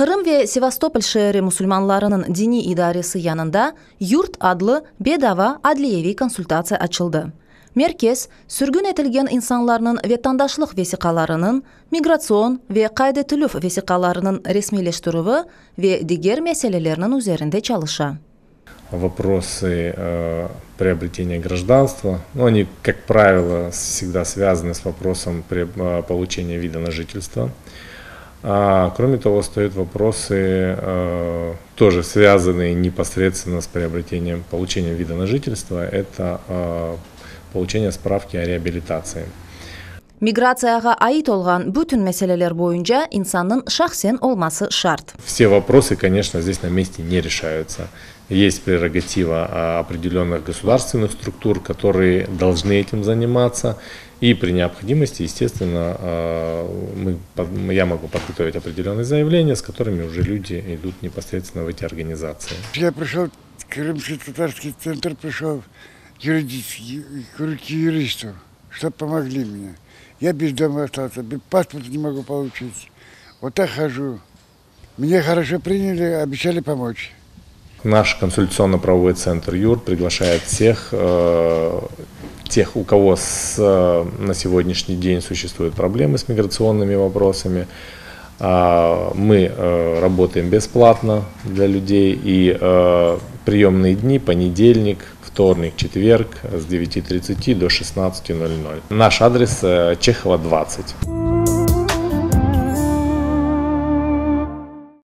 Qırım ve Sevastopol şeeri musulmanlarınıñ diniy idaresi yanında Yurt adlı bedava adliyeviy konsultatsiya açıldı. Merkez, sürgün etilgen insanlarnıñ vetandaşlıq vesiqalarınıñ, migratsion ve qayd etilüv vesiqalarınıñ resmiyleştirüvi ve diger meselelerniñ üzerinde çalışa. Вопросы приобретения гражданства, ну, они, как правило, всегда связаны с вопросом получения вида на жительство. А, кроме того, стоят вопросы, тоже связанные непосредственно с приобретением, получением вида на жительство, это получение справки о реабилитации. Migratsiyağa ait olğan bütün meseleler boyunca insannıñ şahsen olması şart. Все вопросы, конечно, здесь на месте не решаются. Есть прерогатива определенных государственных структур, которые должны этим заниматься. И при необходимости, естественно, мы, я могу подготовить определенные заявления, с которыми уже люди идут непосредственно в эти организации. Я пришел в Крымский татарский центр, пришел юридический, к юристу, чтобы помогли мне. Я без дома остался, без паспорта не могу получить. Вот так хожу. Меня хорошо приняли, обещали помочь. Наш консультационно-правовой центр ЮРТ приглашает всех тех, у кого на сегодняшний день существуют проблемы с миграционными вопросами. Мы работаем бесплатно для людей и приемные дни понедельник, вторник, четверг с 9:30 до 16:00. Наш адрес Чехова 20.